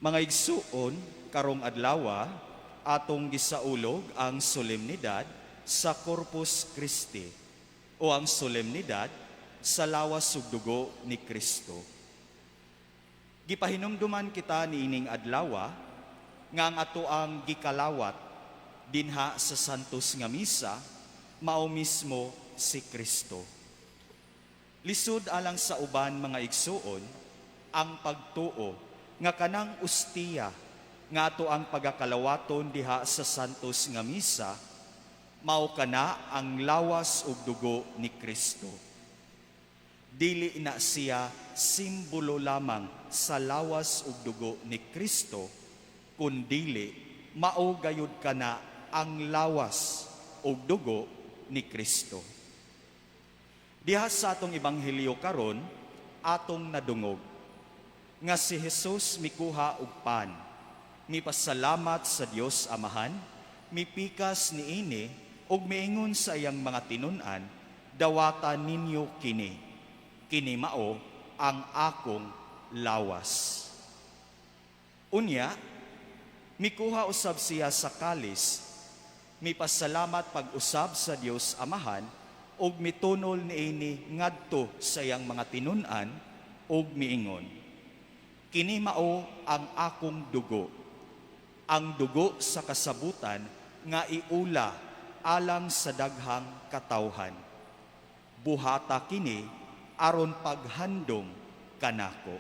Mga igsuon, karong adlawa atong gisaulog ang solemnidad sa Corpus Christi o ang solemnidad sa lawas ug dugo ni Kristo. Gipahinumduman kita niining adlawa nga ang atoang gikalawat dinha sa Santos nga Misa mao mismo si Kristo. Lisod alang sa uban, mga igsuon, ang pagtuo nga kanang ustiya nga ato ang pagakalawaton diha sa Santos nga Misa mao kana ang lawas ug dugo ni Kristo. Dili na siya simbolo lamang sa lawas ug dugo ni Kristo, kundili mao gayud kana ang lawas ug dugo ni Kristo. Diha sa atong ebanghelyo karon, atong nadungog nga si Jesus mikuha og pan, mipasalamat sa Dios Amahan, mipikas niini ug miingon sa iyang mga tinun-an, "Dawata ninyo kini. Kini mao ang akong lawas." Unya, mikuha usab siya sa kalis, mipasalamat pag-usab sa Dios Amahan ug mitunol niini ngadto sa iyang mga tinun-an ug miingon, "Kini mao ang akong dugo, ang dugo sa kasabutan nga iula alang sa daghang katawhan. Buhata kini aron paghandom kanako."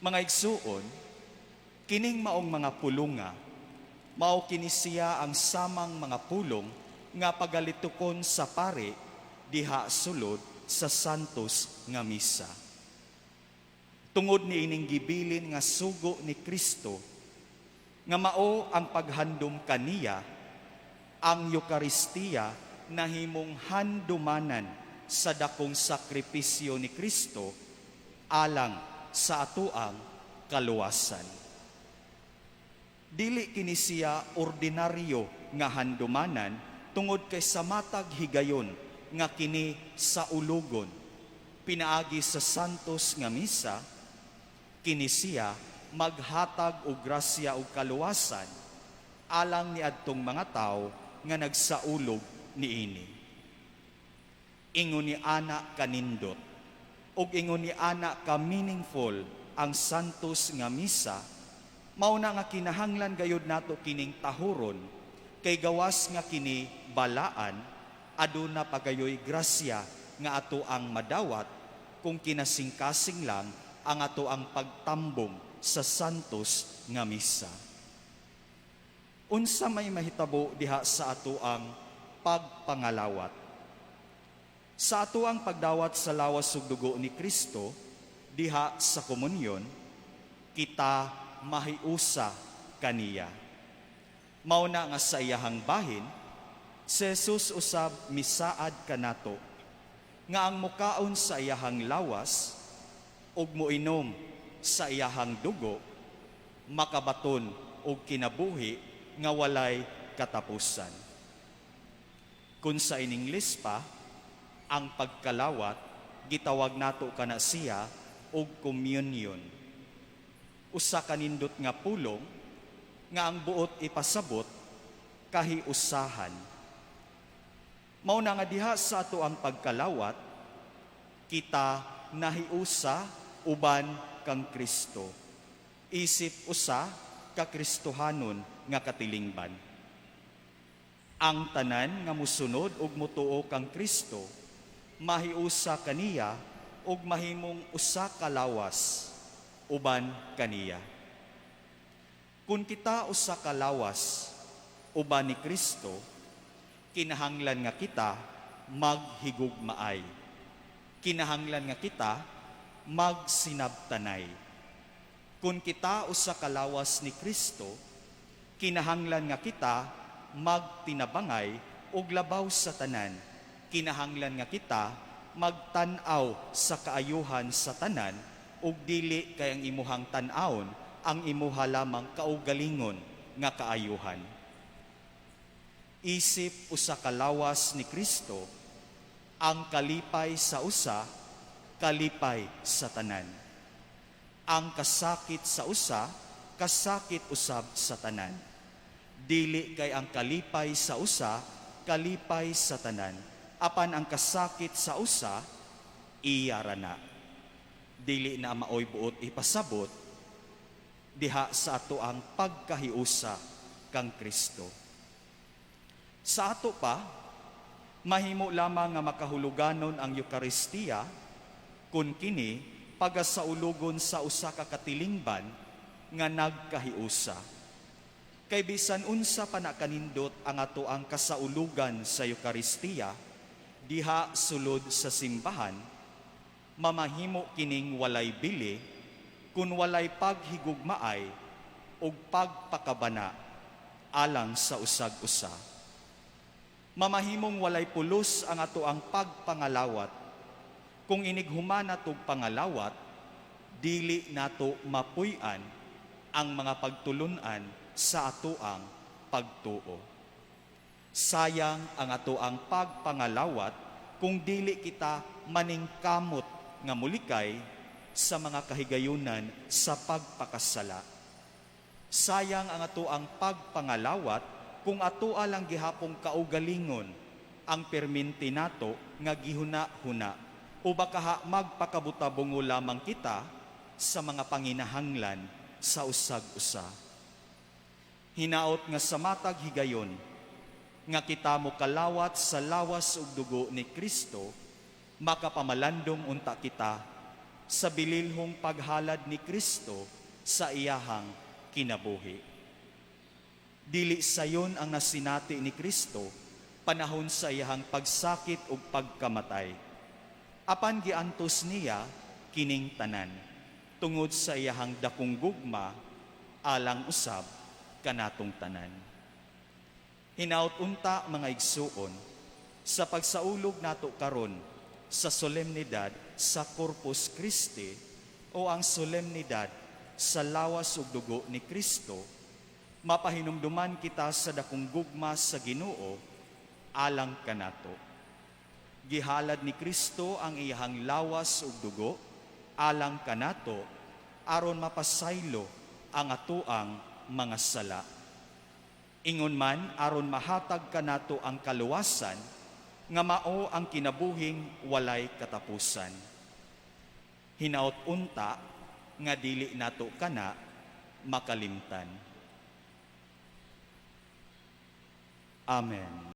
Mga igsuon, kining maong mga pulunga, mao kini siya ang samang mga pulong nga pagalitukon sa pari diha sulod sa Santos nga Misa. Tungod ni ining gibilin nga sugo ni Kristo nga mao ang paghandom kaniya, ang Eukaristiya nahimong handumanan sa dakong sakripisyo ni Kristo alang sa atoang kaluwasan. Dili kini siya ordinaryo nga handumanan tungod kay sa matag higayon nga kini saulugon pinaagi sa Santos nga Misa, kini siya maghatag og grasya ug kaluwasan alang ni adtong mga tawo nga nagsaulog niini. Ingon ni ana kanindot ug ingon ni ana ka meaningful ang Santos nga Misa, mao na nga kinahanglan gayud nato kining tahuron kay gawas nga kini balaan, aduna pagayoy grasya nga ato ang madawat kung kinasingkasing lang ang ato ang pagtambong sa Santos nga Misa. Unsa may mahitabo diha sa ato ang pagpangalawat? Sa ato ang pagdawat sa lawas ug dugo ni Kristo diha sa komunyon, kita mahiusa kaniya. Mao na nga sa iyahang bahin, si Jesus usab misaad kanato nga ang mukaon sa iyahang lawas ug moinom sa iyahang dugo makabaton og kinabuhi nga walay katapusan. Kung sa Iningles pa, ang pagkalawat gitawag nato kana siya og communion. Usa ka nindot nga pulong nga ang buot ipasabot kahiusahan. Mao na nga diha sa ato ang pagkalawat, kita nahiusa uban kang Kristo. Isip usa ka Kristohanon nga katilingban. Ang tanan nga musunod ug mutuo kang Kristo mahiusa kaniya ug mahimong usa ka lawas uban kaniya. Kung kita usa ka lawas uban ni Kristo, kinahanglan nga kita maghigugmaay. Kinahanglan nga kita magsinabtanay. Kung kita usa ka lawas ni Kristo, kinahanglan nga kita magtinabangay ug labaw sa tanan, kinahanglan nga kita magtan-aw sa kaayuhan sa tanan ug dili kay ang imuhang tan-awon ang imuha lamang kaugalingon nga kaayuhan. Isip usa ka lawas ni Kristo, ang kalipay sa usa, kalipay sa tanan. Ang kasakit sa usa, kasakit usab sa tanan. Dili kay ang kalipay sa usa, kalipay sa tanan. Apan ang kasakit sa usa, iya ra na. Dili na maoy buot ipasabot diha sa ato ang pagkahiusa kang Kristo. Sa ato pa, mahimo lamang nga makahuluganon ang Eukaristiya kung kini pagasaulugon sa usa ka katilingban nga nagkahiusa. Kay bisan unsa pa na kanindot ang ato ang kasaulugan sa Eukaristiya diha sulod sa simbahan, mamahimo kining walay bili kung walay paghigugmaay ug pagpakabana alang sa usag-usa. Mamahimong walay pulos ang ato ang pagpangalawat kung inighuman natog pangalawat, dili nato mapuy-an ang mga pagtulunan sa atoang pagtuo. Sayang ang atoang pagpangalawat kung dili kita maningkamot nga mulikay sa mga kahigayunan sa pagpakasala. Sayang ang atoang pagpangalawat kung atoa lang gihapong kaugalingon ang perminti nato nga gihuna-huna o bakaha magpakabutabungo lamang kita sa mga panginahanglan sa usag-usa. Hinaot nga sa matag higayon nga kita mo kalawat sa lawas ug dugo ni Kristo, makapamalandong unta kita sa bililhong paghalad ni Kristo sa iyahang kinabuhi. Dili sayon ang nasinati ni Kristo panahon sa iyahang pagsakit ug pagkamatay. Apan giantos niya kining tanan tungod sa iyahang dakong gugma alang usab kanatong tanan. Hinaot unta, mga igsuon, sa pagsaulog nato karon sa solemnidad sa Corpus Christi o ang solemnidad sa lawas ug dugo ni Kristo, mapahinumduman kita sa dakong gugma sa Ginoo alang kanato. Gihalad ni Kristo ang iyahang lawas ug dugo alang kanato aron mapasaylo ang atoang mga sala. Ingon man aron mahatag kanato ang kaluwasan nga mao ang kinabuhing walay katapusan. Hinaot unta nga dili nato kana makalimtan. Amen.